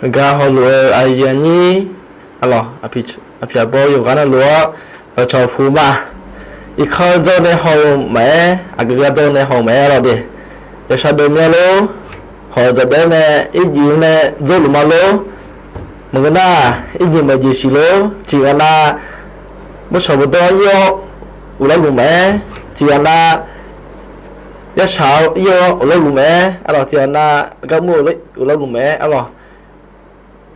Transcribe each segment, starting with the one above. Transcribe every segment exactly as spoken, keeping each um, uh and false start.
Heugar hawluf-eu aqyuif aqnyir, arlawq, aqpiq aqbawr yawqghaq navluf-awr, aqcawq puq ma. Irkanr dzawr nae haw-eu maqaer, aqgeu gar dzawr nae haw-eu maqaer, arlawq de. Yawshaq deuq myanr lor, hawq dzaqdaef-aer nae irjif nae dzawrluf ma lor. Maqngeur nar, irjif maqjeq siq lor. Tiqghaq nav bawrshawq bawrdanr ir-awr uqlar luf maqaer, tiqghaq nav yarshaq ir-awr uqlar luf maqaer, arlawq, tiqghaq nav garmur uqlar luf maqaer, arlawq.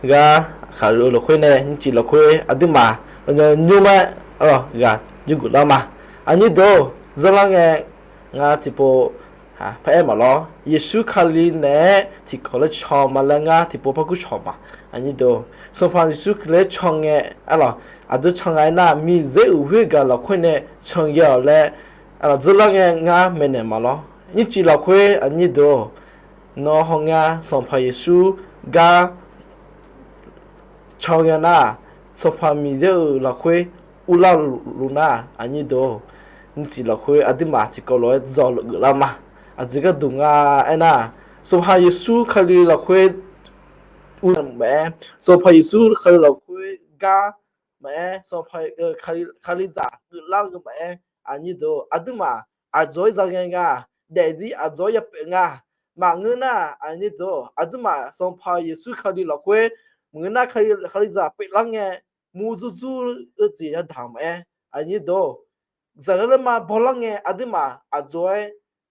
Gar khaqluf-eu lafkhoer nae nymrcif lafkhoer aqduimaf nymr ma, arlawq, ghaq yurgeuf lar ma. Aqnyir deuq-or, zanrlar ngae ngar tiqpov paraer maqlawr. Yeqsur Kali naeq-aer tiqkawv laer caw ma laer ngar tiqpov par kur cawq ma. Aqnyir deuq-or, Sanqpaq Yeqsur Kali-aer caw ngae, arlawq, aqjox caw nga aernar, Miqyaer-euq khoergaq lafkhoer nae caw ghae-awq laer, arlawq, zanrlar ngae ngar maeqnaeq maqlawr. Nymrcif lafkhoer aqnyir deuq-or, nawr hawngar Sanqpaq Yeqsur gar caw ghae nar, Sanqpaq Miqyaer-euq lafkhoer urlar luf nar, aqnyir deuq-or, nymrcif lafkhoer aqduimaf tiqkawv lof-aer dzawgeuf lar ma. Aqjeq gharduq nga aernar, Sanqpaq Yeqsur Kali lafkhoer ur maqaer, Sanqpaq Yeqsur Kali lafkhoer gar maqaer, Sanqpaq Kalizaq geuflar-eu maqaer, aqnyir deuq-or, aqduimaf aqdzawq-aer za ghae nga, daefzir aqdzawq-aer yapyeuf nga. Maqngeur nar, aqnyir deuq-or, aqduimaf Sanqpaq Yeqsur Kali lafkhoer maqngeur nar, Kalizaq pyeuflar ngae, murdzur dzur-eu jeq yadaq maqaer, aqnyir deuq-or, zaqlaer laer ma bawlar ngae aqduimaf aqdzawq-aer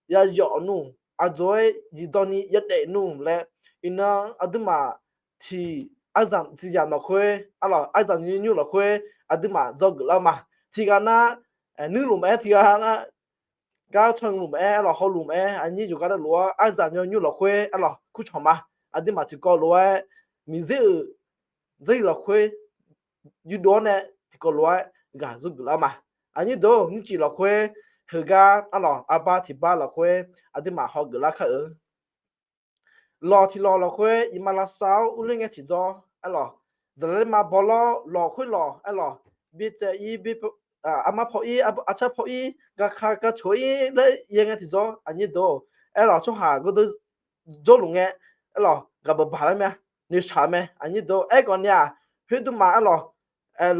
yayawf nmr, aqdzawq-aer zifdan ni yadaef nmr laer, iqnan aqduimaf tiq arzaq tiq yamq lafkhoer, arlawq, arzaq nymr nymr lafkhoer aqduimaf dzawgeuf lar ma. Tiqghaq nar, nuirluf maqaer, tiqghaq nar gar caw luf maqaer, arlawq, hawluf maqaer, aqnyir yawqghaq navluf-awr arzaq nymr nymr lafkhoer, arlawq, kur cawq ma. Aqduimaf tiqkawv lof-aer Miqyaer-euq Jarlif lafkhoer yurdov-awr nae tiqkawv lof-aer ghaq yurgeuf lar ma. Aqnyir deuq-or, nymrcif lafkhoer heugar, arlawq, arbar tiqbar lafkhoer aqduimaf hawgeuf lar kar-eu. Lawq tiq lawq lafkhoer iqmalavshav-awr urler ngae tiqjawr, arlawq, zaqlaer ma bawlar lawq khoerlawq, arlawq, bitsaev-ir, armar paw-ir, arcar paw-ir, gaka gacawq-ir laer yaer ngae tiqjawr, aqnyir deuq-or, arlawq, tsawrhaq gardeuv jawrluf ngae, arlawq, ghaqbaq baq lar mae, noeqshaq mae, aqnyir deuq-or. Aerkhawf ni-aq, khoerdeuq ma, arlawq,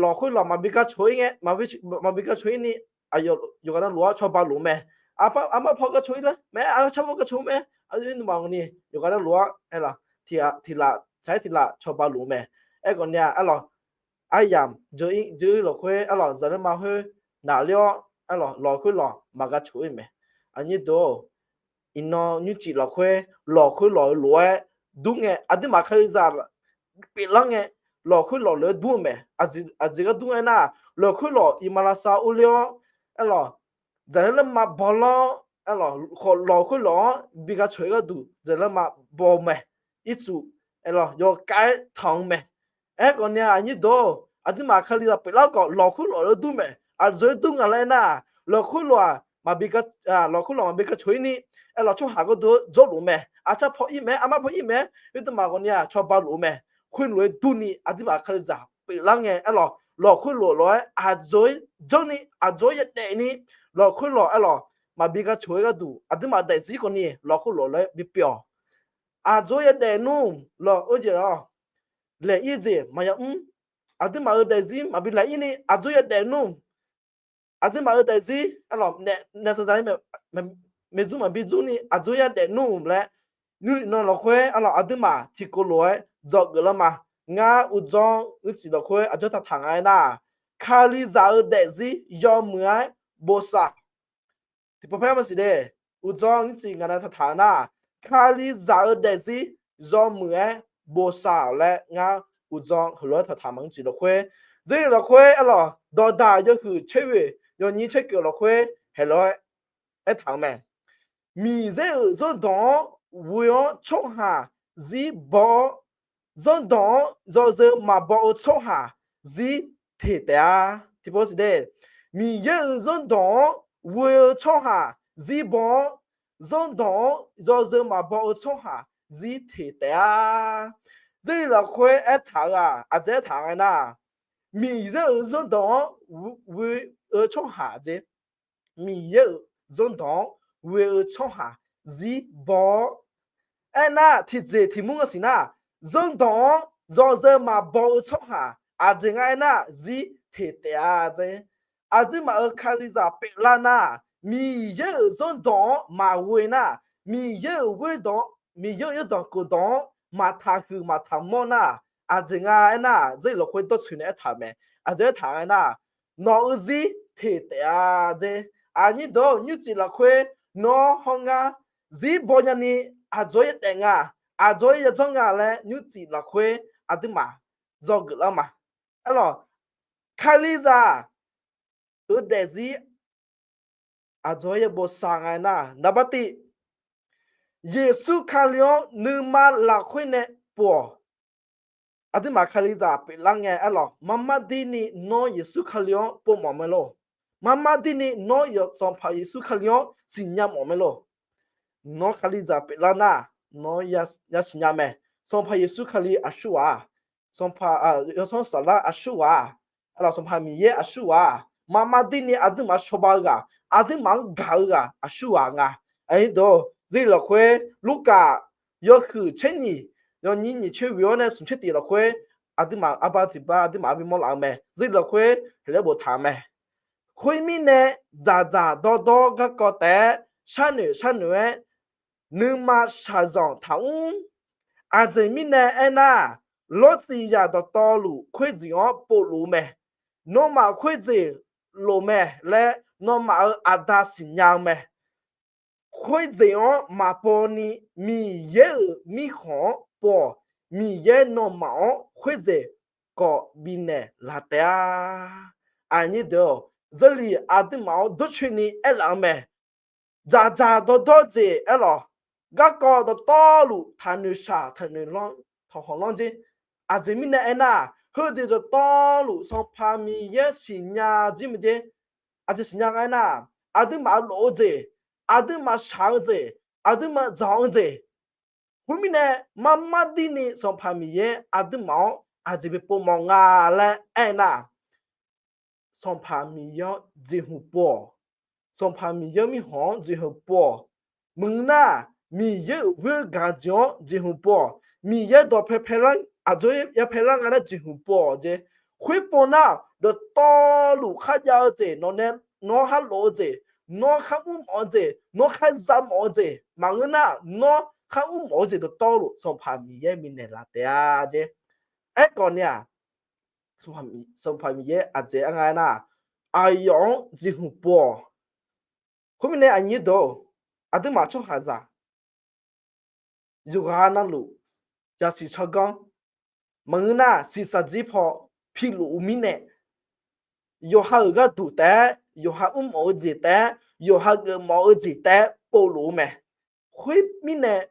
lawq khoerlawq maqbi gacawq-ir ngae, maqbi gacawq-ir ni, aqyawf yawqghaq navluf-awr cawba luf-eu mae. Armar paw gacawq-ir laer mae, arcar paw gacawq-ir mae, aqyawf nuima ni yawqghaq navluf-awr, arlawq, tiq laf tsaq-aer tiq laf cawba luf-eu mae. Aerkhawf ni-aq, arlawq, aryamq dzeur-ir lafkhoer, arlawq, zaqlaer ma khoer naqler-awr, arlawq, lawq khoerlawq maqgacawq-ir mae. Aqnyir deuq-or, iqnan nymrcif lafkhoer lawq khoerlawq-eu lof-aer dur ngae, aqduimaf Kalizaq pyeuflar ngae, lawq khoerlawq lof-aer dur-eu mae. Aqjeq ghardur aernar, lawq khoerlawq iqmalavshav urler-awr, arlawq, zaqlaer laer ma bawlar-awr, arlawq, khawf lawq khoerlawq-anr bi gacawq-ir gharduq zaqlaer ma baw-eu mae. Ircuf, arlawq, yawkhav-aer tanq-eu mae. Aerkhawf ni-aq, aqnyir deuq-or, aqduimaf Kalizaq pyeuflar khawf lawq khoerlawq lof-aer dur mae. Aqjeq-aer dur nga laer aernar, lawq khoerlawq-aq, lawq khoerlawq maqbi gacawq-ir ni, arlawq, tsawrhaq gardeuv jawrluf mae. Arcar paw-ir mae, armar paw-ir mae, khoerdeuq ma khawf ni-aq cawba luf-eu mae. Khoerlof-aer durni aqduimaf Kalizaq pyeuflar ngae, arlawq, lawq khoerlawq lof-aer aqdzawq-aer janrni, aqdzawq-aer yadaef ni, lawq khoerlawq, arlawq, maqbi gacawq-ir gharduq aqduimaf daefzir khawf ni lawq khoerlawq lof-aer bipyeuf-awq. Aqdzawq-aer yadaef nmr lawq, oejeq-awq, laeq-ir-eu jeq maqya mr. Aqduimaf-euq daefzir maqbi laeq-ir ni aqdzawq-aer yadaef nmr. Aqduimaf-euq daefzir, arlawq, naef saqdaq-ir maeqdzur maqbi dzurni aqdzawq-aer yadaef nmr laer, nymrlif nan lafkhoer, arlawq, aqduimaf tiqkawv lof-aer dzawgeuf lar ma. Ngar uqdzan nymrcif lafkhoer aqjox taqtaq nga aernar, Kalizaq-euq daefzir yawmuiq-aer bosav. Tiqpov paer maqsiq de, uqdzan nymrcif ngaq nae taqtaq nar, Kalizaq-euq daefzir yawmuiq-aer bosav-awq laer ngar uqdzan heulof-aer taqtaq ma. Nymrcif lafkhoer, dzeurlif lafkhoer, arlawq, dawqdaq yawhuiq tser ghoeq yawnyir tser keuv lafkhoer heulof-aer aertaq-eu mae. Miqyaer-euq zanrdawq-anr ghoe-awr tsawrhaq zir baw-awr, zanrdawq-anr yawzeu maqbaw-eu tsawrhaq zir teq taef-a. Tiqpov siq de, Miqyaer-euq zanrdawq-anr ghoe-eu tsawrhaq zir baw-awr, zanrdawq-anr yawzeu maqbaw-eu tsawrhaq zir teq taef-a. Dzeurlif lafkhoer aertaq-eu-aq, aqjeq aertaq nga aernar, Miqyaer-euq zanrdawq-anr ghoe-eu tsawrhaq jeq, Miqyaer-euq zanrdawq-anr ghoe-eu tsawrhaq zir baw-awr, aernar tiqjeq tiq mur nga siq nar, zanrdawq-anr yawzeu maqbaw-eu tsawrhaq aqjeq nga aernar, zir teq taef-a jer. Aqduimaf-euq Kalizaq pyeuflar nar, Miqyaer-euq zanrdawq-anr maqghoe nar, Miqyaer-euq ghoerdawq, Miqyaer-euq yawrdanq khofdawq-anr maqtaqhuiq maqtaqmawr nar, aqjeq nga aernar, zir lafkhoer dawrcoeni aertaq-euq mae. Aqjeq aertaq-eu nar, nawq-euq zir teq taef-a jer. Aqnyir deuq-or, nymrcif lafkhoer nawr hawr ngar zir baw nyani aqjox-aer yadaef nga, aqjox-aer yadzanr nga laer nymrcif lafkhoer aqduimaf dzawgeuf lar ma. Aerlawq, Kalizaq-euq daefzir aqjox-aer yabosav nga aernar, naqbar tiv, Yeqsur Kali-anr nuima lafkhoer nae pov-awq. Aqduimaf Kalizaq pyeuflar ngae aerlawq, marmar dirni nawr Yeqsur Kali-anr povmawf mae lor. Marmar dirni nawr Sanqpaq Yeqsur Kali-anr siqnya mawf mae lor. Nawr Kalizaq pyeuflar nar, nawr yasiqnya mae. Sanqpaq Yeqsur Kali aqsurghaq-a, Sanqpaq, Yawsanr Saflar aqsurghaq-a, aerlawq, Sanqpaq Miqyaer aqsurghaq-a, marmar dirni aqduimaf cawba-eu ghaq, aqduimaf-anr gaq-eu ghaq aqsurghaq nga. Aqnyir deuq-or, zir lafkhoer Lurkaf yawhuiq tser nyiq, yawnyir nyiq tser ghoe-awr nae smq tser tif lafkhoer, aqduimaf arbar tiqbar aqduimaf-anr bimawr laf-eu mae. Zir lafkhoer heulof-aer boftaq-eu mae. Khoermirnae, dzaqdzaq dawrdawr garkawv taef-aer sharnoeq sharnoeq-aer nuima shaqzanq taqmr. Aqjeq mirnae aernar, lawrtiq zaq dawqtawvluf khoerjeq-anr povluf-eu mae. Nawmaf khoerjeq lof mae laer nawmaf-euq Aqda siqnya-eu mae. Khoerjeq-anr maqpov ni Miqyaer-euq mirkhanq-anr pov-awq. Miqyaer nawmaf-anr khoerjeq kawv bifnaeq laf taef-a. Aqnyir deuq-or, Zali aqduimaf-anr dawrcoeni aerlaf-eu mae. Dzaqdzaq dawrdawr jeq aerlawq, garkawv dawqtawvluf taqnoeq shaq taqnoeq lanr taqhawq lanr jer. Aqjeq mirnae aernar, heujeq dawqtawvluf Sanqpaq Miqyaer siqnya jir mae jer. Aqjeq siqnya nga aernar, aqduimaf lof-eu jeq, aqduimaf shaq-eu jeq, aqduimaf dzaq-eu jeq, khoermirnae, marmar dirni Sanqpaq Miqyaer aqduimaf-anr aqjeq bi povmawf nga laer aernar, Sanqpaq Miqyaer-anr jeqhuq pov-awq. Sanqpaq Miqyaer mirkhanq-anr jeqhuq pov-awq. Maqngeur nar, Miqyaer-euq ghoer gaq jeq-anr jeqhuq pov-awq. Miqyaer dawqpae paelar, aqjox-aer ya paelar nga laer jeqhuq pov-awq jeq. Khoerpov nar, dawqtawvluf kharjav-eu jeq, nawq nae nawr khar lof-eu jeq, nawr khar mrmawf-eu jeq, nawr khar zamawf-eu jeq, maqngeur nar, nawr khar mrmawf-eu jeq dawqtawvluf Sanqpaq Miqyaer bifnaeq laf taef-a jeq. Aerkhawf ni-aq, Sanqpaq Miqyaer aqjeq aer nga aernar, aqyawf-anr jeqhuq pov-awq. Khoermirnae aqnyir deuq-or, aqduimaf tsawrhaqzaq yawqghaq navluf yasiq tsawrganr, maqngeur nar siqsaqjir paw piluf-eu mirnae, yawqha-euq gharduq taef-aer, yawqha mrmawf-eu jeq taef-aer, yawqha geufmawf-eu jeq taef-aer povluf-eu mae. Khoermirnae,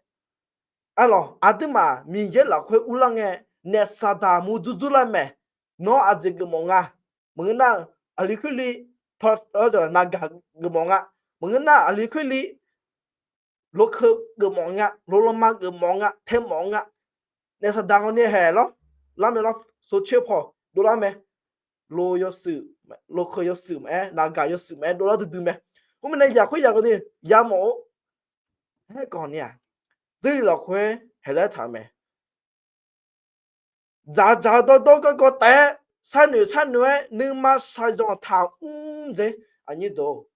aerlawq, aqduimaf Miqyaer lafkhoer urlar ngae, naef Saqdaq murdzur dzurlar mae. Nawr aqjeq geufmawf nga. Maqngeur nar, aqli khoerli, naqgaq geufmawf nga. Maqngeur nar, aqli khoerli, lokeu geufmawf nga, lolanma geufmawf nga, taemawf nga. Naef Saqdaq ngawr ni haeq lawr, lar mae lawr, sov coer paw dovlar mae. Lo yawshuif, lokeu yawshuif maqaer, naqgaq yawshuif maqaer dovlar duidui mae. Khoermirnae yaq khoer yaq ghawqni yamawf-or. Aerkhawf ni-aq, Zerli lafkhoer haeq laer taq-eu mae. Dzaqdzaq dawrdawr garkawv taef-aer sharnoeq sharnoeq-aer nuima shaqzanq taqmr dzer. Aqnyir deuq,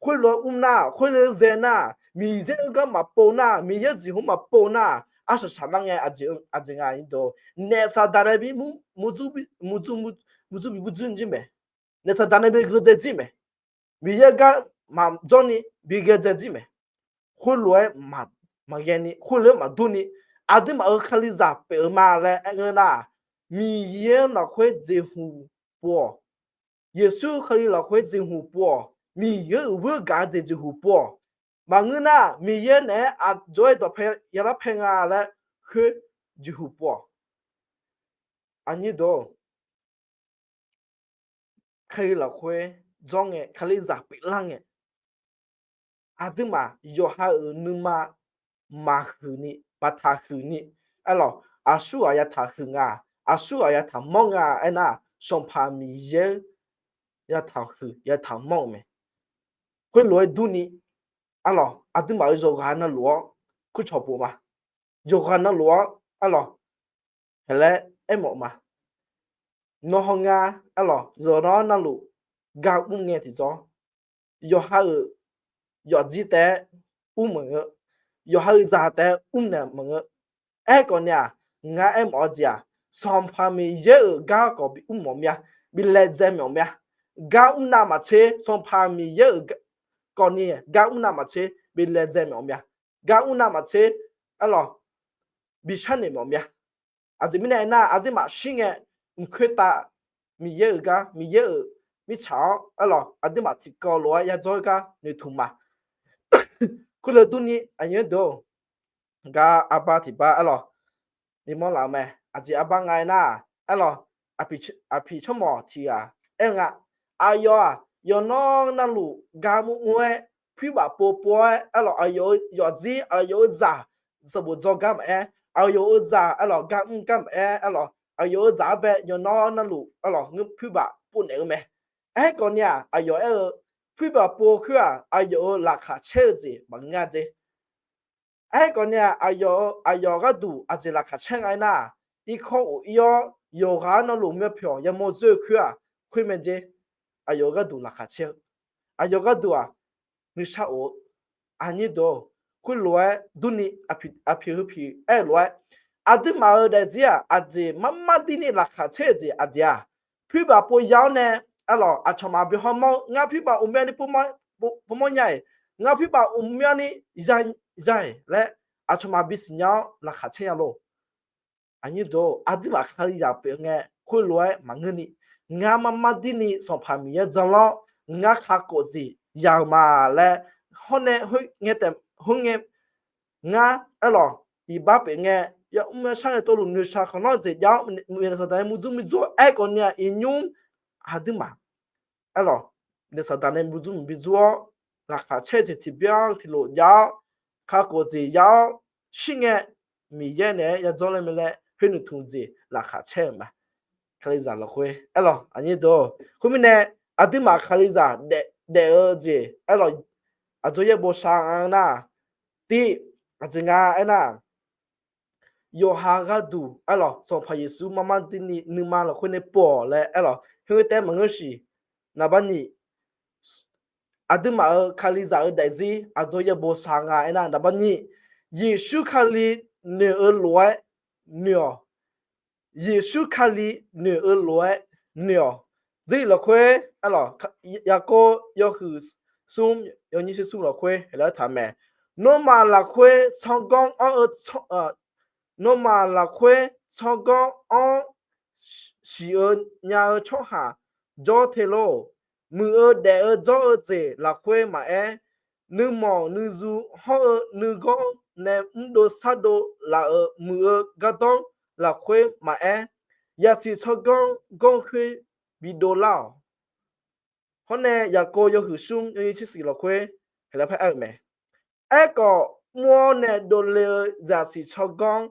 khoerlof-aer mr nar, khoerlof-aer zae nar, Miqyaer-euq gar maqpov nar, Miqyaer jeqhmq maqpov nar, arsaq saqlar ngae aqjeq nga. Aqnyir deuq, naef Saqdaq nae bi murdzur bi murdzuir jir mae. Naef Saqdaq nae bi gheudzae jir mae. Miqyaer gar maqjawr ni bi ghaedzae jir mae. Khoerlof-aer maqghae ni, khoerlof-aer maqdur ni, aqduimaf-euq Kalizaq pyeuf-eu ma laer aer ngeur nar, Miqyaer lafkhoer jeqhuq pov-awq. Yeqsur Kali lafkhoer jeqhuq pov-awq. Miqyaer-euq ghoer gaq-eu jeq jeqhuq pov-awq. Maqngeur nar, Miqyaer naeq-aer aqjox-aer dawqpae yalar pae nga laer khoer jeqhuq pov-awq. Aqnyir deuq, Kali lafkhoer jawr ngae, Kalizaq pyeuflar ngae, aqduimaf yawqha-euq nuima maqhuiq ni, maqtaq huiq ni, aerlawq, aqsurghaq yataq huiq nga, aqsurghaq yataq mawr nga aernar, Sanqpaq Miqyaer yataq huiq yataq mawr-euq mae. Khoerlof-aer durni, aerlawq, aqduimaf-euq yawqghaq navluf-anr kurcawq bof ma. Yawqghaq navluf-anr, aerlawq, Haeqlaer aermawf ma. Nawr hawr ngar, aerlawq, yawqnan-anr navluf gar mr ngae tiqjawr, yawqha-euq yawfjir taef-aer mr maqngeur, yawqha-euq zaq taef-aer mr naeq maqngeur. Aerkhawf ni-aq, ngar aermawf-eu jeq-aq, Sanqpaq Miqyaer-euq gar khawf bi mr mawf mir-a, bi laedzae mawf mir-a. Gar mr navmaqtser Sanqpaq Miqyaer-euq khawf ni gar mr navmaqtser bi laedzae mawf mir-a. Gar mr navmaqtser, aerlawq, bi sharnoeq mawf mir-a. Aqjeq mirnae aernar, aqduimaf shir ngae mq khoertav Miqyaer-euq gar, Miqyaer-euq mirtsaq-anr, aerlawq, aqduimaf tiqkawv lof-aer yadzawr-eu gar noeqtmq ma. Khoerlof durni aqnyir deuq-or, gar arbar tiq bar, aerlawq, ni mawrlaf-eu mae. Aqjeq arbar nga aernar, aerlawq, aqpiq tsawrmawq tiq ghaq aer-eu nga. Aqyawf-aq, yawqnan navluf gar mr mr-aer, pyurbaf pov pov-aer, aerlawq, aqyawf-euq yawfjir, aqyawf-euq zaq sanqbof dzawr gar maqaer, aqyawf-euq zaq, aerlawq, gar mr gar maqaer, aerlawq, aqyawf-euq zaq-anr bae yawqnan navluf, aerlawq, pyurbaf pov naeq-eu mae. Aerkhawf ni-aq, aqyawf aer-eu, pyurbaf pov khoer-aq, aqyawf-euq laqkhaq caer-eu jeq maqngeur-a jer. Aerkhawf ni-aq, aqyawf-eu, aqyawf gharduq aqjeq laqkhaq caer nga aernar, irkanr of ir-awr yawqghaq-anr navluf myavpyawq yamawr dzoer-eu khoer-aq, khoer mae jer. Aqyawf-eu gharduq laqkhaq caer-eu, aqyawf gharduq-aq, nuishar of-eu, aqnyir deuq-or, khoerlof-aer durni aqpiq heupiq aer-eu lof-aer, aqduimaf-euq daefzir-aq, aqjeq marmar dirni laqkhaq caer-eu jeq aqjeq-aq, pyurbaf pov ya-awr nae, aerlawq, aqcawq maqbi hawmawr-eu, ngar pyurbaf uqmyanni pov mawr nya-iq, ngar pyurbaf uqmyanni ya-iq laer, aqcawq maqbi siqnya-awr laqkhaq caer nya lor. Aqnyir deuq-or, aqduimaf Kalizaq pyeuf ngae khoerlof-aer maqngeurni, ngar marmar dirni Sanqpaq Miqyaer janlawr, ngar kakhof jeq ya-eu ma laer, hawr nae, ngae taef, hawr ngae, ngar, aerlawq, iqbax pyeuf ngae, yamr yashar ngae tov luf noeqshaq khawqlanr jeq jav-awr, Miqyaer nae Saqdaq nae murdzur murdzur-awr aerkhawf ni-aq, iqnymr aqduimaf, aerlawq, Miqyaer nae Saqdaq nae murdzur maqbi dzur-awr, laqkhaq caer-eu jeq tiqbyan tiqlof jav-awr, kakhof jeq ya-awr, shir ngae, Miqyaer naeq-aer yadzawr laer mae laer khoer noeqtmq jeq laqkhaq caer-euq ma. Kalizaq lafkhoer, aerlawq, aqnyir deuq-or, khoermirnae, aqduimaf Kalizaq daef-eu jeq, aerlawq, aqjox yaerbof shaq nga nar, tiv, aqjeq nga aernar, yawqha gharduq, aerlawq, Sanqpaq Yeqsur marmar dirni nuima lafkhoer nae pov-awq laer, aerlawq, khoer taef-aer maqngeur siq. Naqbar nyiq, aqduimaf-euq Kalizaq-euq daefzir aqjox yaerbof shaq nga aernar, naqbar nyiq, Yeqsur Kali noeq-eu lof-aer noeq-awq. Yeqsur Kali noeq-eu lof-aer noeq-awq. Dzerzir lafkhoer, aerlawq, Yaqkov yawhuiq smr yawnyir tser smr lafkhoer heulof-aer taq mae. Nawmaf lafkhoer tsawrganr anr-eu, nawmaf lafkhoer tsawrganr anr siq-eu nya-eu tsawrhaq jawr te lor. Muiq-eu daef-eu jawr-eu jeq lafkhoer maqaer, nuimawq nuizu hawr-eu nuiganr nae mrdov shardov laf-euq muiq-eu gardanr lafkhoer maqaer, yasiq tsawrganr ganr khoer bidov lar-awq. Hawr nae Yaqkov yawhuiq smr yawnyir tser siq lafkhoer heulof-aer aer-eu mae. Aerkhawf, mr-awr nae dovle-eu zaqsiq tsawrganr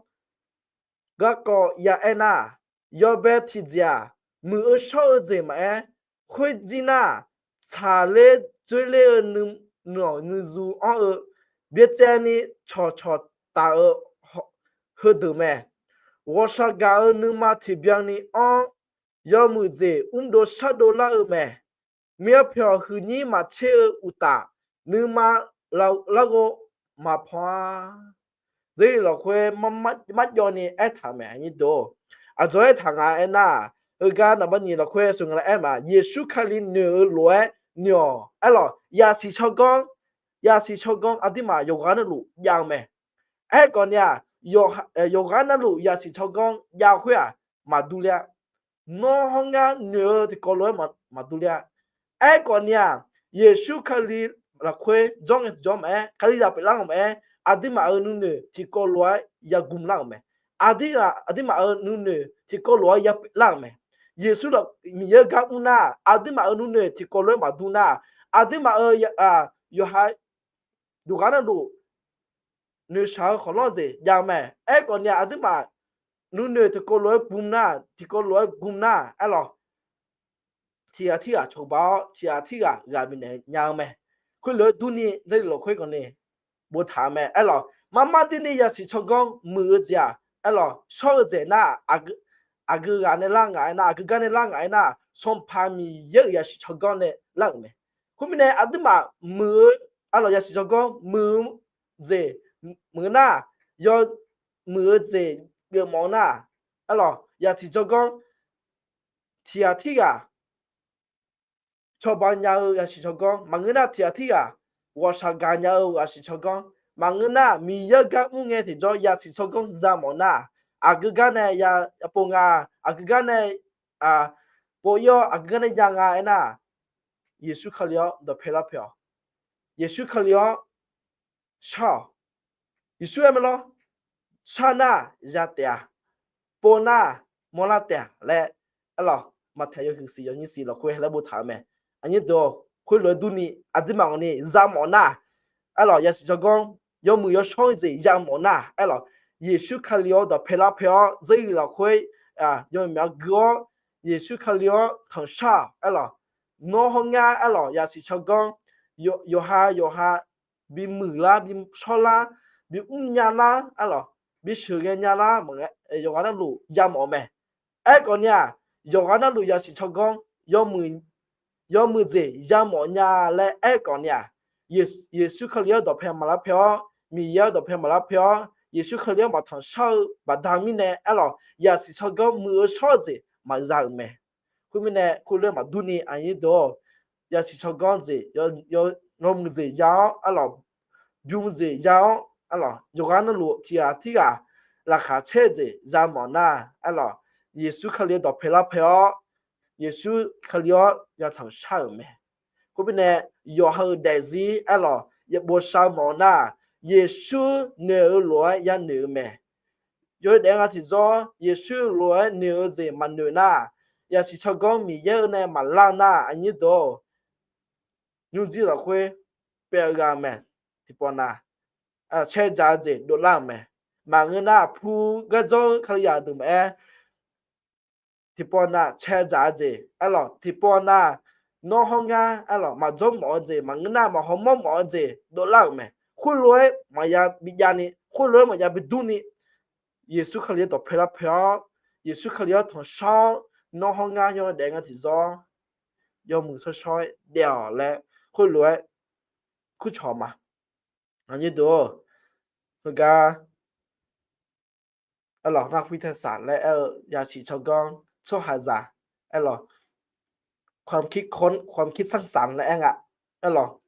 garkawv ya aer nar, yawbae tiqjeq-aq, muiq-eu shawr-eu jeq maqaer, khoerjir nar, tsaqler dzoerler-eu nuimawq nuizu anr-eu byacaevni cawqcawq taf-eu heudeuq mae. Ghawqshaq gaq-euq nuima tiqbyan ni anr, yawmuiq jeq mrdov shardov lar-eu mae. Myavpyawq huiqnyir maqtser-eu uqtaf, nuima larghov maqpaw-a. Dzerzir lafkhoer marjawv ni aertaq-euq mae, aqnyir deuq-or. Aqjox aertaq nga aernar, heugar naqbar nyiq lafkhoer sheuq nga laer aer ma, Yeqsur Kali noeq-eu lof-aer noeq-awq. Aerlawq, yasiq tsawrganr, yasiq tsawrganr aqduimaf yawqghaq navluf jav-eu mae. Aerkhawf ni-aq, yawqghaq navluf yasiq tsawrganr jav khoer-aq, maqdur ler-a. Nawr hawr ngar noeq-eu tiqkawv lof-aer maqdur ler-a. Aerkhawf ni-aq, Yeqsur Kali lafkhoer jawr ngae tiqjawr maqaer, Kalizaq pyeuflar-euq maqaer, aqduimaf-euq nuinoeq tiqkawv lof-aer yagm lar-euq mae. Aqduimaf, aqduimaf-euq nuinoeq tiqkawv lof-aer yapyeuf lar-euq mae. Yeqsur Miqyaer-eu gar mr nar, aqduimaf-euq nuinoeq tiqkawv lof-aer maqdur nar, aqduimaf-euq yawqha yawqghaq navluf noeqshaq-eu khawqlanr jeq jav-eu mae. Aerkhawf ni-aq, aqduimaf nuinoeq tiqkawv lof-aer gm nar, tiqkawv lof-aer gm nar, aerlawq, tiqghaq tirghaq cawba-awr, tiqghaq tirghaq ghaq bifnaeq nya-eu mae. Khoerlof-aer durni, Jarlif lafkhoer khawf ni boftaq-eu mae. Aerlawq, marmar durni yasiq tsawrganr muiq-eu jeq-aq, aerlawq, shawr-eu jeq nar, aqgeu ghaq nae lar ngaq aernar, aqgeu gar nae lar ngaq aernar, Sanqpaq Miqyaer-euq yasiq tsawrganr nae lar-euq mae. Khoermirnae aqduimaf muiq-eu, aerlawq, yasiq tsawrganr muiq-eu jeq, muiq-eu nar, yawmuiq-eu jeq geufmawf-eu nar, aerlawq, yasiq tsawrganr tiqghaq tirghaq cawba nya-eu yasiq tsawrganr maqngeur nar, tiqghaq tirghaq ghawqshaq gaq nya-eu yasiq tsawrganr maqngeur nar, Miqyaer gar mr ngae tiqjawr yasiq tsawrganr yamawf nar, aqgeu gar nae ya pov nga, aqgeu gar nae pov-ir-awr, aqgeu gar nae ya nga aernar, Yeqsur Kali-anr dawqpae larpae-awq. Yeqsur Kali-anr shar-awq. Yeqsur aer mae lawr, shar nar ya taef-a, pov nar mawrlar taef-a laer, aerlawq, Maqtaeq yawhuiq siq yawnyir siq lafkhoer laer boftaq-eu mae. Aqnyir deuq-or, khoerlof-aer durni aqduimaf ngawqni yamawf nar, aerlawq, yasiq tsawrganr yawmuiq yawshawr-eu jeq yamawf nar, aerlawq, Yeqsur Kali-anr dawqpae larpae-awr, dzeurghiq lafkhoer yawmyaq gui-awr, Yeqsur Kali-anr tanqshar-awq, aerlawq, nawr hawr ngar, aerlawq, yasiq tsawrganr yawqha yawqha bimuiq lar, bishawr lar, bimr nya lar, aerlawq, bisheuq ghae nya lar, yawqghaq navluf yamawf-eu mae. Aerkhawf ni-aq, yawqghaq navluf yasiq tsawrganr yawmuiq jeq yamawf nya laer aerkhawf ni-aq, Yeqsur Kali-anr dawqpae maqlarpae-awr, Miqyaer-anr dawqpae maqlarpae-awr, Yeqsur Kali-anr maqtanqshar-eu baqda mirnae, aerlawq, yasiq tsawrganr muiq-eu shawr-eu jeq maqza-euq mae. Khoermirnae, khoerlof-aer maqdurni, aqnyir deuq-or, yasiq tsawrganr jeq, yawmuiq jeq ya-awr, aerlawq, bym jeq ya-awr, aerlawq, yawqghaq navluf tiqghaq tirghaq laqkhaq caer-eu jeq yamawf nar, aerlawq, Yeqsur Kali-anr dawqpae larpae-awr, Yeqsur Kali-anr yatanq shar-euq mae. Khoermirnae, yawqha-euq daefzir, aerlawq, yabov shavmawf-eu nar, Yeqsur noeq-eu lof-aer yanoeq-eu mae. Yawdaef nga tiqjawr, Yeqsur lof-aer noeq-eu jeq maqnoeq nar, yasiq tsawrganr Miqyaer-eu nae maqlar nar, aqnyir deuq-or, nymrjir lafkhoer pyaev-eu ghaq mae. Tiqpawf nav, caerdzaq-eu jeq dovlar-euq mae. Maqngeur nar, pu gardzawr-eu Kalizaq deuq maqaer, tiqpawf nav caerdzaq-eu jeq, aerlawq, tiqpawf nav nawr hawr ngar, aerlawq, maqdzawr mawf-eu jeq maqngeur nar, maqhaw mawr mawf-eu jeq dovlar-euq mae. Khoerlof-aer maqya bijavni, khoerlof-aer maqya bidurni, Yeqsur Kali-anr dawqpae larpae-awr, Yeqsur Kali-anr tanqshar-awr, nawr hawr ngar yawdaef nga tiqjawr, yawmuiq shawrshawr-aer daef-awq laer, khoerlof-aer kurcawq ma. Aqnyir deuq-or, heugar, aerlawq, nar khoertav saq laer aer-eu yasiq tsawrganr tsawrhaqzaq, aerlawq, ความคิดสร้างสรรค์ laer aer nga, aerlawq,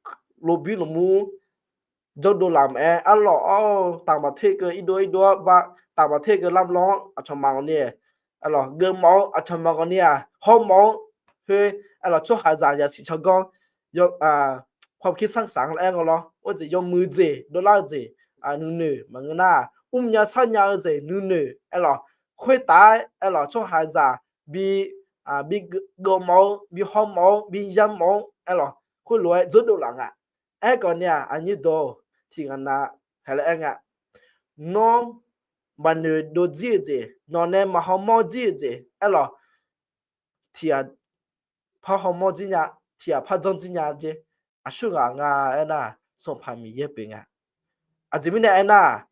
โลบิโลมู jawrdov laf maqaer, aerlawq, ต่างประเทศ keuv irdov irdov-awr ba, ต่างประเทศ keuv lamlawr-anr aqcawq maqghawq ni, aerlawq, geufmawf-eu aqcawq maqghawq ni-aq, hawmawf-eu khoer, aerlawq, tsawrhaqzaq yasiq tsawrganr ความคิดสร้างสรรค์ laer aer nga lawr, or jeq yawmuiq jeq dovlar-eu jeq nuinoeq maqngeur nar, mrnya sarnya-eu jeq nuinoeq, aerlawq, khoertav-aer, aerlawq, tsawrhaqzaq bi, bigeufmawf-eu, bi hawmawf-eu, bi yamawf-eu, aerlawq, khoerlof-aer jawrdov laf nga. Aerkhawf ni-aq, aqnyir deuq-or, tiqghaq nav haiq laer aer nga, nawr maqnoeq dovjir-eu jeq, nawq nae maqhaw mawr jir-eu jeq, aerlawq, tiqghaq par haw mawr jir nya, tiqghaq par janr jir nya jer. Aqsurghaq nga aernar, Sanqpaq Miqyaer pyeuf nga. Aqjeq mirnae aernar,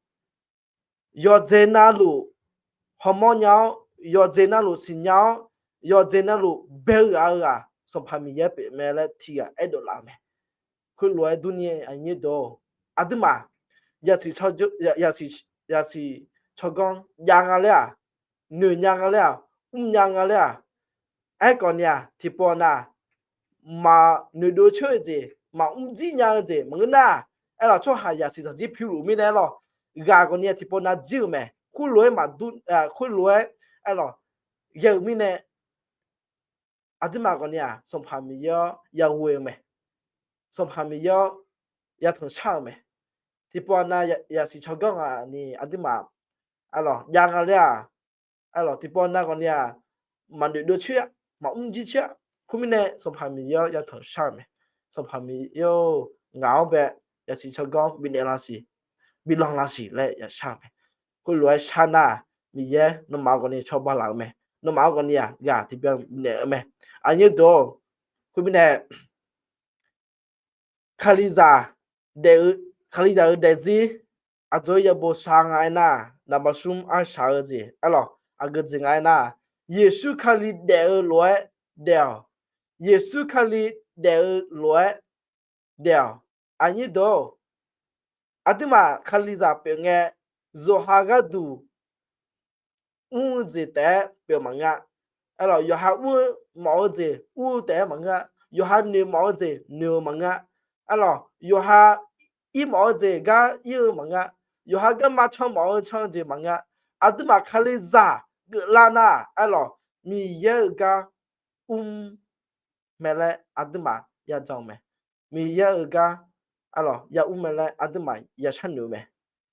yawqjeq navluf haw mawr nya-awr, yawqjeq navluf siqnya-awr, yawqjeq navluf bae-eu ghaq-eu ghaq Sanqpaq Miqyaer pyeuf mae laer tiqghaq aerdov laf-eu mae. Khoerlof-aer durni, aqnyir deuq-or, aqduimaf yasiq, yasiq tsawrganr jav nga laer-aq, noeq nya nga laer-aq, mrnya nga laer-aq, aerkhawf ni-aq, tiqpawf nav maqnoeq dov coer-eu jeq, maqmr jir nya-eu jeq maqngeur nar, aerlawq, tsawrhaq yasiq zaqjir piluf mirnae aerlawq, ghaq khawf ni-aq tiqpawf nav jir-euq mae. Khoerlof-aer maqdur, khoerlof-aer, aerlawq, ghae-euq mirnae, aqduimaf khawf ni-aq Sanqpaq Miqyaer-anr yaghoe-eu mae. Sanqpaq Miqyaer-anr yatanq shar-euq mae. Tiqpawf nav yasiq tsawrganr ghaq ni aqduimaf, aerlawq, jav nga laer-aq, aerlawq, tiqpawf nav khawf ni-aq maqnoeq dov coer-a, maqmr jir coer-a. Khoermirnae Sanqpaq Miqyaer-anr yatanq shar-euq mae. Sanqpaq Miqyaer-or, ngaq-anr bae yasiq tsawrganr bifnaeq laf siq, bilanq laf siq laer yashar-euq mae. Khoerlof-aer shar nar, Miqyaer nawmaf-anr khawf ni cawba laf-euq mae. Nawmaf-anr khawf ni-aq ghaq tiqbyan naeq-eu mae. Aqnyir deuq-or, khoermirnae, Kalizaq, Kalizaq-euq daefzir, aqjox-aer yabof shaq nga aernar, naqbaq smr arshaq-eu jeq aerlawq, aqgeu jeq nga aernar, Yeqsur Kali daef-eu lof-aer daef-awq. Yeqsur Kali daef-eu lof-aer daef-awq. Aqnyir deuq-or, aqduimaf Kalizaq pyeuf ngae, yawqha gharduq mr-eu jeq taef-aer pyeuf maqngeur-a. Aerlawq, yawqha ur-eu mawf-eu jeq ur-eu taef-aer maqngeur-a. Yawqha noeq mawf-eu jeq noeq-eu maqngeur-a. Aerlawq, yawqha ir mawf-eu jeq gar ir-eu maqngeur-a. Yawqha garma can mawf-eu can-eu jeq maqngeur-a. Aqduimaf Kalizaq geuflar nar, aerlawq, Miqyaer-euq gar mr mae laer aqduimaf yajan-eu mae. Miqyaer-euq gar, aerlawq, yamr mae laer aqduimaf yasharnoeq-eu mae.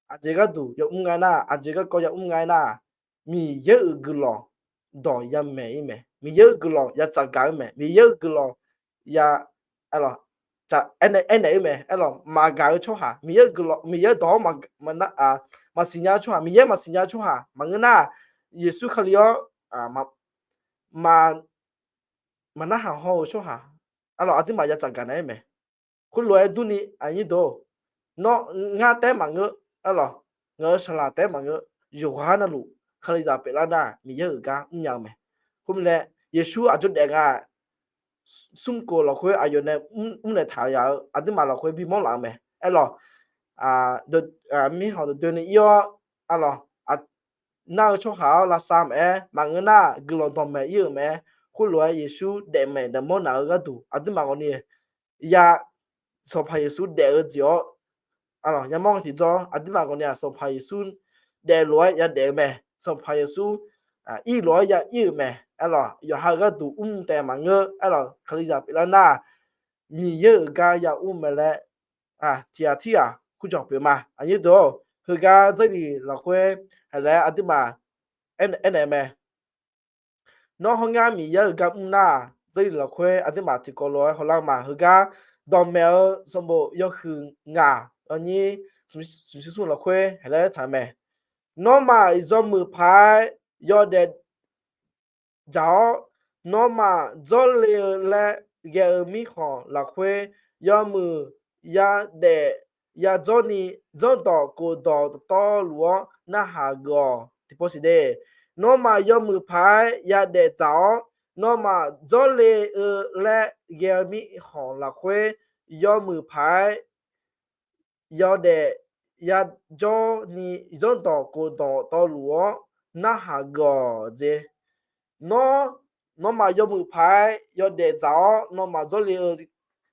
Aqjeq gharduq yamr nga aernar, aqjeq garkawv yamr nga aernar, Miqyaer-euq guiqlanq dawq yamaeq-ir mae. Miqyaer-euq guiqlanq yatsaf gaq-eu mae. Miqyaer-euq guiqlanq ya, aerlawq, aernaeq-ir mae. Aerlawq, maqgaq-eu tsawrhaq, Miqyaer-euq guiqlanq, Miqyaer dawq-anr maqsiqnya-eu tsawrhaq, Miqyaer maqsiqnya-eu tsawrhaq maqngeur nar, Yeqsur Kali-anr ma maqnarhaq hawr-eu tsawrhaq, aerlawq, aqduimaf yatsaf gaq naeq-aer mae. Khoerlof-aer durni, aqnyir deuq-or, nawr ngar taef-aer maqngeur, aerlawq, ngaq-euq saqlaq taef-aer maqngeur, yawqghaq navluf Kalizaq pyeuflar nar Miqyaer-euq gar mrnya-eu mae. Khoermirnae, Yeqsur aqjox daef nga smrkhof lafkhoer aqyawf nae mrnaeq taq-eu yaq-eu aqduimaf lafkhoer bimawr laf-eu mae. Aerlawq, mirkhanq dawqdoeni ir-awr, aerlawq, nar-eu tsawrhaq-awr lavsav maqaer, maqngeur nar guiqlanq dawqmaeq ir-euq maqaer, khoerlof-aer Yeqsur daefmaeq daefmawr naq-eu gharduq aqduimaf ghawqni ya Sanqpaq Yeqsur daef-eu jeq-awr, aerlawq, yamawr nga tiqjawr aqduimaf ghawqni-aq Sanqpaq Yeqsur daef lof-aer yadaef-eu mae. Sanqpaq Yeqsur ir lof-aer ya ir-euq mae. Aerlawq, yawqha-euq gharduq mr taef maqngeur, aerlawq, Kalizaq pyeuflar nar Miqyaer-euq gar yamr mae laer tiqghaq tirghaq kurjawq pyeuf ma. Aqnyir deuq-or, heugar Jarlif lafkhoer haiq laer aqduimaf aernaeq mae. Nawr hawr ngar Miqyaer-euq gar mr nar, Jarlif lafkhoer aqduimaf tiqkawv lof-aer hawlar ma. Heugar dawqmaeq-eu sanqbof yawhuiq ngaq, awnyir smqsmr lafkhoer haiq laer taq-eu mae. Nawmaf yawmuiq paq-aer yawdaef dzaq-awr, nawmaf dzawrle-eu laer ghae-eu mirkhanq lafkhoer yawmuiq yadaef yadzawrni zanrdawq khofdawq dawqtawvluf-anr narhaq geuf-awq. Tiqpov siq de, nawmaf yawmuiq paq-aer yadaef dzaq-awr, nawmaf dzawrle-eu laer ghae-eu mirkhanq lafkhoer yawmuiq paq-aer yawdaef yajawrni zanrdawq khofdawq dawqtawvluf-anr narhaq geuf-awq jeq. Nawr, nawmaf yawmuiq paq-aer yawdaef dzaq-awr, nawmaf dzawrle-eu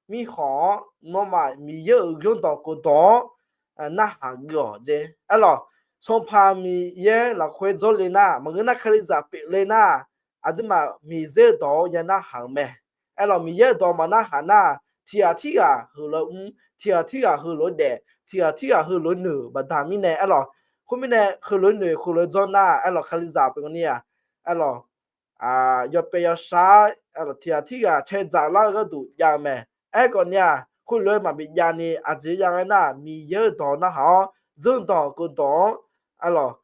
mirkhanq-anr nawmaf Miqyaer-euq zanrdawq khofdawq-anr narhaq geuf-awq jeq. Aerlawq, Sanqpaq Miqyaer lafkhoer dzawrle nar, maqngeur nar Kalizaq pyeufle nar, aqduimaf Miqyaer-euq dawq-anr ya narhaq-euq mae. Aerlawq, Miqyaer-euq dawq maqnarhaq nar, tiqghaq tirghaq heulof-aer mr, tiqghaq tirghaq heulof-aer daef, tiqghaq tirghaq heulof-aer noeq baqda mirnae, aerlawq, khoermirnae heulof-aer noeq heulof-aer dzawr nar, aerlawq, Kalizaq pyeuf ni-aq, aerlawq, yawpaev yawshar-aer tiqghaq tirghaq caedzaq lar-eu gharduq jav-eu mae. Aerkhawf ni-aq, khoerlof-aer maqbi javni aqjeq jav nga aernar, Miqyaer-euq dawq narhaq-awr, zanrdawq khofdawq-anr, aerlawq,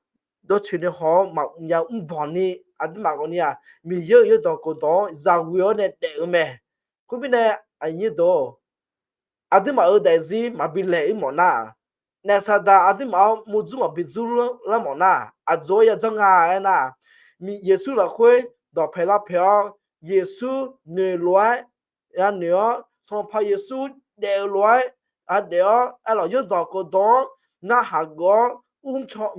dawrcoeni haw-awr maqya mrbanq ni, aqduimaf ghawqni-aq Miqyaer-euq zanrdawq khofdawq-anr zaqghoe-awr nae daef-eu mae. Khoermirnae, aqnyir deuq-or, aqduimaf-euq daefzir maqbi laeq-ir mawf nar, naef Saqdaq aqduimaf-anr murdzur maqbi dzurlar mawf nar, aqjox-aer yadzanr nga aernar, Yeqsur lafkhoer dawqpae larpae-awr, Yeqsur noeq lof-aer yanoeq-awr, Sanqpaq Yeqsur daef-eu lof-aer yadaef-awr, aerlawq, zanrdawq khofdawq-anr narhaq geuf-awr, mrcaw,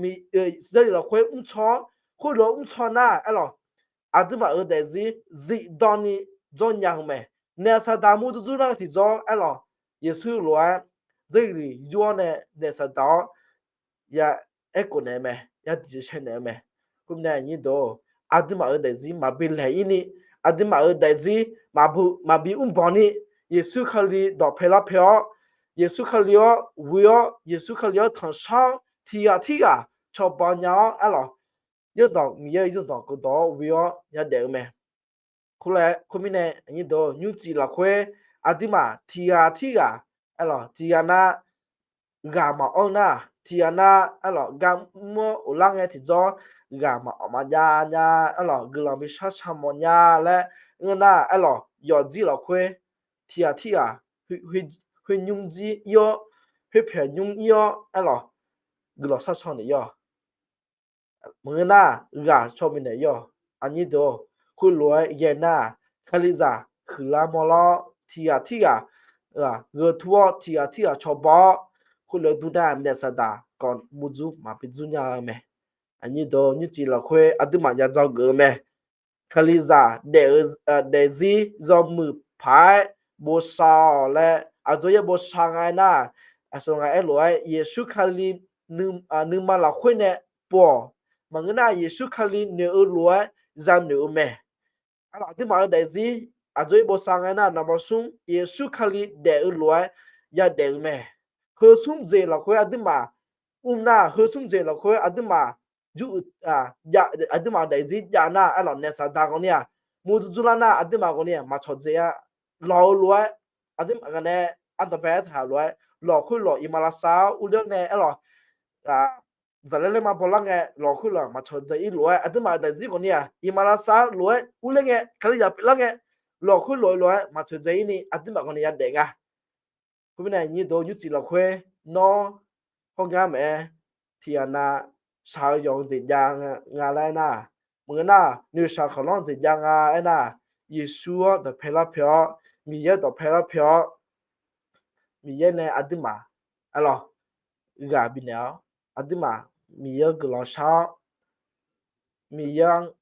Jarlif lafkhoer mrcaw-awr, khoerlof-aer mrcaw nar, aerlawq, aqduimaf-euq daefzir zifdan ni dzawrnya-eu mae. Naef Saqdaq murdzur dzurlar tiqjawr, aerlawq, Yeqsur lof-aer Jarlif yur-awr nae naef Saqdaq-awr ya aerkhof naeq-eu mae, ya diqjeq shaenaeq-eu mae. Khoermirnae, aqnyir deuq-or, aqduimaf-euq daefzir maqbi laeq-ir ni, aqduimaf-euq daefzir maqbi mrbanq ni, Yeqsur Kali dawqpae larpae-awr, Yeqsur Kali-anr ghoe-awr, Yeqsur Kali-anr tanqshar-awr, tiqghaq tirghaq cawba nya-awr, aerlawq, zanrdawq, Miqyaer-euq zanrdawq khofdawq-anr ghoe-awr yadaef-eu mae. Khoermirnae, nymrcif lafkhoer aqduimaf tiqghaq tirghaq, aerlawq, tiqghaq nar ghaq maqanr nar, tiqghaq nar, aerlawq, gar mr-awr ghoflar ngae tiqjawr ghaq maqanr maqjav nya, aerlawq, guiqlanq bi shar shar mawf nya laer ngeur nar, aerlawq, yawfjir lafkhoer tiqghaq tirghaq khoernymr jir ir-awr, khoerpyaeq nymr ir-awr, aerlawq, guiqlanq shar caw naeq-ir-awq. Maqngeur nar, ghaq caw bifnaeq-ir-awq. Aqnyir deuq-or, khoerlof-aer ghae nar, Kalizaq huiqlar mawrlar-awr, tiqghaq tirghaq gheu tur-awr, tiqghaq tirghaq cawba-awr, khoerlof-aer dur nar, naef saqdaq kawv murdzur maqbi dzur nya-eu mae. Aqnyir deuq-or, nymrcif lafkhoer aqduimaf ya dzawgeuf-eu mae. Kalizaq daef-eu, daefzir yawmuiq paq-aer bosav-awq laer aqjox yaer bosav nga aernar, aqsur nga aerlof-aer Yeqsur Kali nuima lafkhoer nae pov-awq. Maqngeur nar, Yeqsur Kali noeq-eu lof-aer yanoeq-eu mae. Aqduimaf-euq daefzir aqjox yaer bosav nga aernar, naqbawq smr Yeqsur Kali daef-eu lof-aer yadaef-eu mae. Heu smr jeq lafkhoer aqduimaf mr nar, heu smr jeq lafkhoer aqduimaf jur-eu, aqduimaf-euq daefzir jav nar, aerlawq naef saqdaq ghawqni-aq, murdzur dzurlar nar, aqduimaf ghawqni-aq maqcawq dzae-a. Lawq-eu lof-aer, aqduimaf gaq nae ardawqpae aertaq-eu lof-aer, lawq khoerlawq iqmalavshav-awr urler nae aerlawq, zaqlaer laer ma bawlar ngae, lawq khoerlawq maqcawq dzae-ir lof-aer, aqduimaf-euq daefzir ghawqni-aq, iqmalavshav lof-aer urler ngae, Kalizaq pyeuflar ngae, lawq khoerlawq-eu lof-aer maqcawq dzae-ir ni, aqduimaf ghawqni yadaef nga. Khoermirnae, aqnyir deuq-or, nymrcif lafkhoer nawr hawr gar maqaer, tiqghaq nav shaq-eu yawq-eu jeq jav nga laer aernar, maqngeur nar, noeqshaq khanqlanr jeq jav nga aernar, Yeqsur-anr dawqpae larpae-awr, Miqyaer dawqpae larpae-awr, Miqyaer nae aqduimaf, aerlawq, ghaq bifnaeq-awr, aqduimaf Miqyaer-anr guiqlanq shar-awr, Miqyaer-anr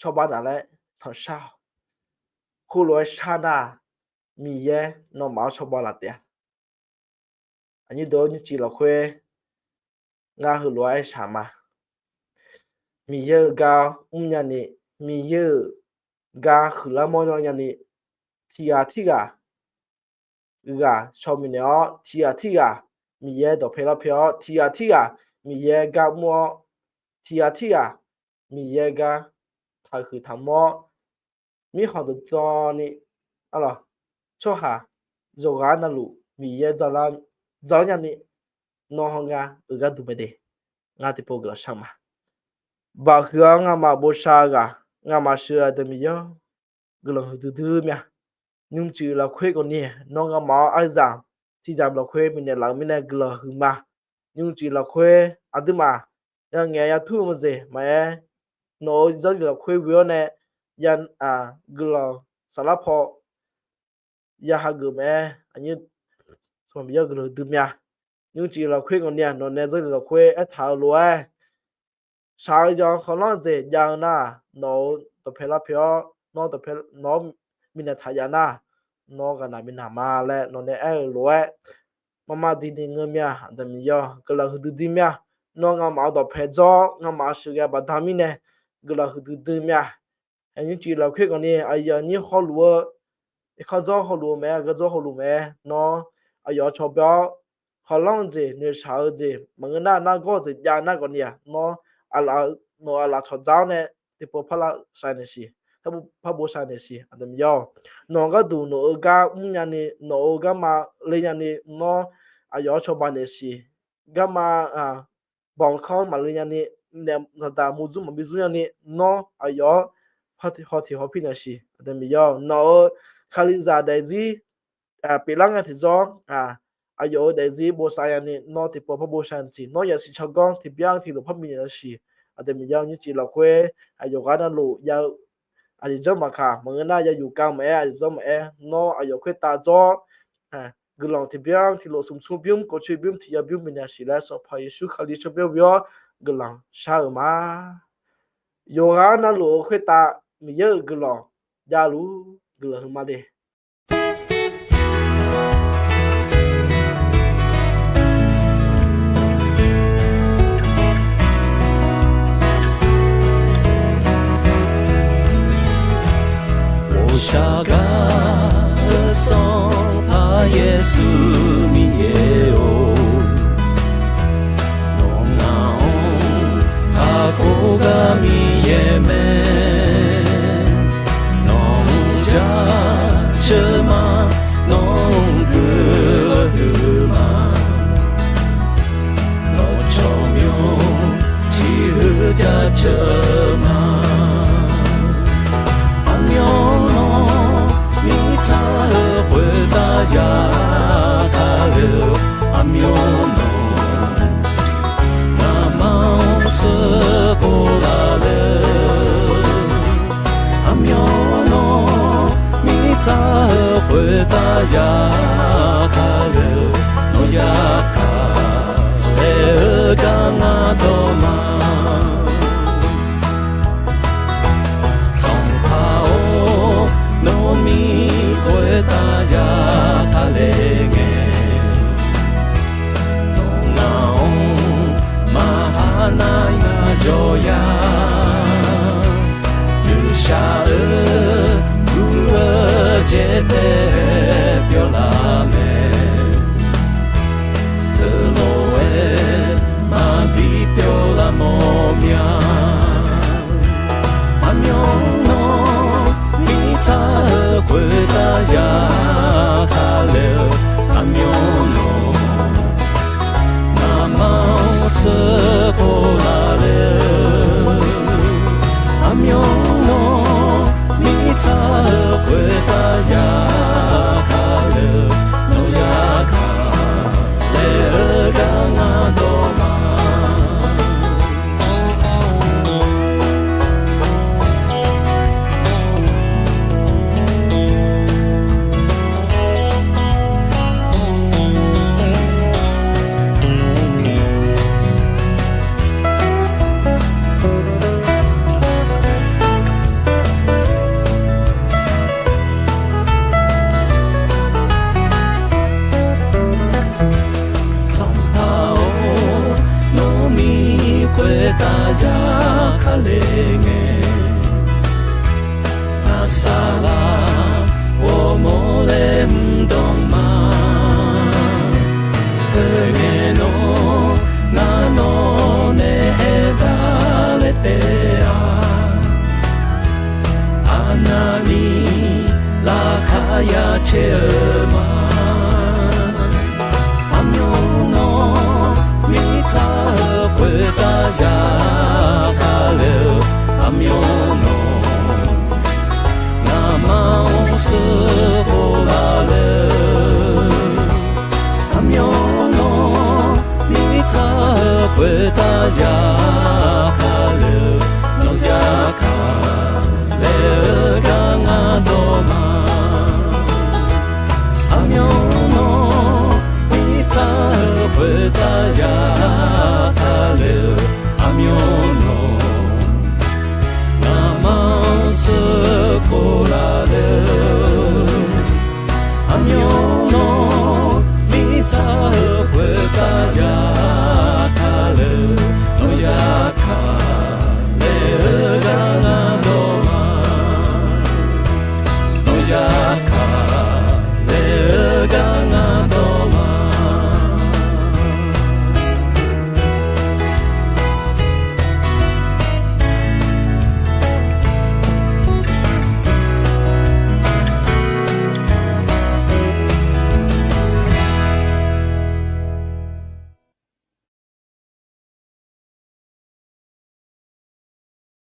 cawba naf laer tanqshar-awq. Khoerlof-aer shar nar, Miqyaer nawmaf-anr cawba laf taef-a. Aqnyir deuq-or, nymrcif lafkhoer ngar heulof-aer aershaq ma. Miqyaer-euq gar mrnya ni, Miqyaer-euq gar huiqlar mawrlar nya ni, tiqghaq tirghaq ghaq shaw bifnaeq-awr, tiqghaq tirghaq Miqyaer dawqpae larpae-awr, tiqghaq tirghaq Miqyaer gar mr-awr, tiqghaq tirghaq Miqyaer gar taqhuiq taqmawr-awr, mirkhanq dawqtawvni, aerlawq, tsawrhaq yawqghaq navluf Miqyaer dzaqlar nya ni, nawr hawr ngar-euq gharduq mae de. Ngar tiqpov guiqlanq shar ma. Baqhuiq-awr ngamaf bosav ghaq, ngamaf sheuqghae Aqda Miqyaer-awr, guiqlanq huiqdui dui mya. Nymrcif lafkhoer ghawqni nawr ngamaf-awr aryamq tiqzaq lafkhoer bifnaeq laf-eu mirnae guiqlanq huiq ma. Nymrcif lafkhoer aqduimaf yangaeq yatur-eu maqjeq maqaer, nawq-euq zanrlif lafkhoer ghoe-awr nae guiqlanq saflar paw ya hageuf mae-aer, aqnyir sanqpaq Miqyaer guiqlanq huiqdui mya. Nymrcif lafkhoer ghawqni-aq, nawq nae zanrlif lafkhoer aertaq-eu lof-aer, shaq-eu yawq-eu khanqlanr jeq jav-eu nar, nawq-euq dawqpae larpae-awr, nawr dawqpae nawq-awr bifnaeq taq jav nar, nawr ghaqnaq bifnaeq ma laer nawq nae aer-eu lof-aer, marmar duini ngeur mya. Aqda Miqyaer-awr, guiqlanq huiqdui dui mya. Nawr ngamaf-euq dawqpae dzawr, ngamaf-euq sheuqghae baqda mirnae guiqlanq huiqdui dui mya. Aqnyir cif lafkhoer ghawqni aqyuif aqnyir hawluf-eu, irkanr dzawr hawluf-eu mae-aer, aqgeu dzawr hawluf mae-aer, nawr aqyawf-anr cawba-awr, khanqlanr-eu jeq, noeqshaq-eu jeq, maqngeur nar nargawr-eu jeq jav nar ghawqni-aq, nawr aqlaf, nawq aqlaf cawqdzaq-awr nae tiqpov parlar shaq naeqsiq, parbo shaq naeqsiq. Aqda Miqyaer-awr, nawq-eu gharduq nawq-euq gar mrnya ni, nawq-euq garma le nya ni, nawr aqyawf-anr cawba naeqsiq. Garma banq kanr maqle nya ni, naef zaqdaq murdzur maqbi dzur nya ni, nawr aqyawf-anr haw tiq haw pir naeqsiq. Aqda Miqyaer-awr, nawq-euq Kalizaq daefzir pyeuflar ngae tiqjawr, aqyawf-euq daefzir bosav nya ni, nawr tiqpov parbo shaq naeqsiq. Nawr yasiq tsawrganr tiqbyan tiqlof parbi naeqsiq. Aqda Miqyaer-awr, nymrcif lafkhoer aqyawf gar navluf ya-eu aqjeq janr maqkaq, maqngeur nar ya yuf kav maqaer, aqjeq janr maqaer, nawr aqyawf khoertav dzawr guiqlanq tiqbyan tiqlof smq smr bymr, kov coer bymr, tiq ya bymr binaeq siq laer, Sanqpaq Yeqsur Kali tsawrmyanr bi-awr guiqlanq shar-euq ma. Yawqghaq navluf-eu khoertav Miqyaer-euq guiqlanq javluf guiqlanq huiqma le. Ghovshaw gar-eu Sanqpaq Yeqsur Miqyaer-or, nawq ngaq-anr kakhof gar Miqyaer mae. Nawq-anr jaceuq ma, nawq-anr guiqlanq huiq ma. Nawq tsawrmyanr tiq huiq jaceuq ma. Aqmyanluf mirtsaq-eu khoertav yagaq-eu, aqmyanluf khoertav ya kale-eu, nawq ya kale-eu gar ngar dawq ma. Sanqpaq-or, nawr mir khoertav ya kale ngae, nawq ngaq-anr maqha nar ngar jawr ya. Yorshaq-eu gur-eu jaetae-aer pyawr laf mae. Teulof-aer maqbi pyawr laf mawr mya. Aqmyan nawr mirtsaq-eu khoertav ya kale-eu, aqmyan nawr ngaqma-anr sheuqkhof laf le-eu, aqmyan nawr mirtsaq-eu khoertav ya kale-eu, nawq ya kale-eu gar ngar dawq ma. Sanqpaq-or, nawr mir khoertav ya kale ngae, ngar saqlaq ghawrmawr laer mr dawq ma. Teungae nawr ngar nawq nae aerdar laer taef-a. Aqnavni laqkhaq ya caer-eu ma. Aqmyan nawr mirtsaq-eu khoertav ya kale-eu, aqmyan nawr ngaqma-anr sheuqkhof laf le-eu, aqmyan nawr mirtsaq-eu khoertav ya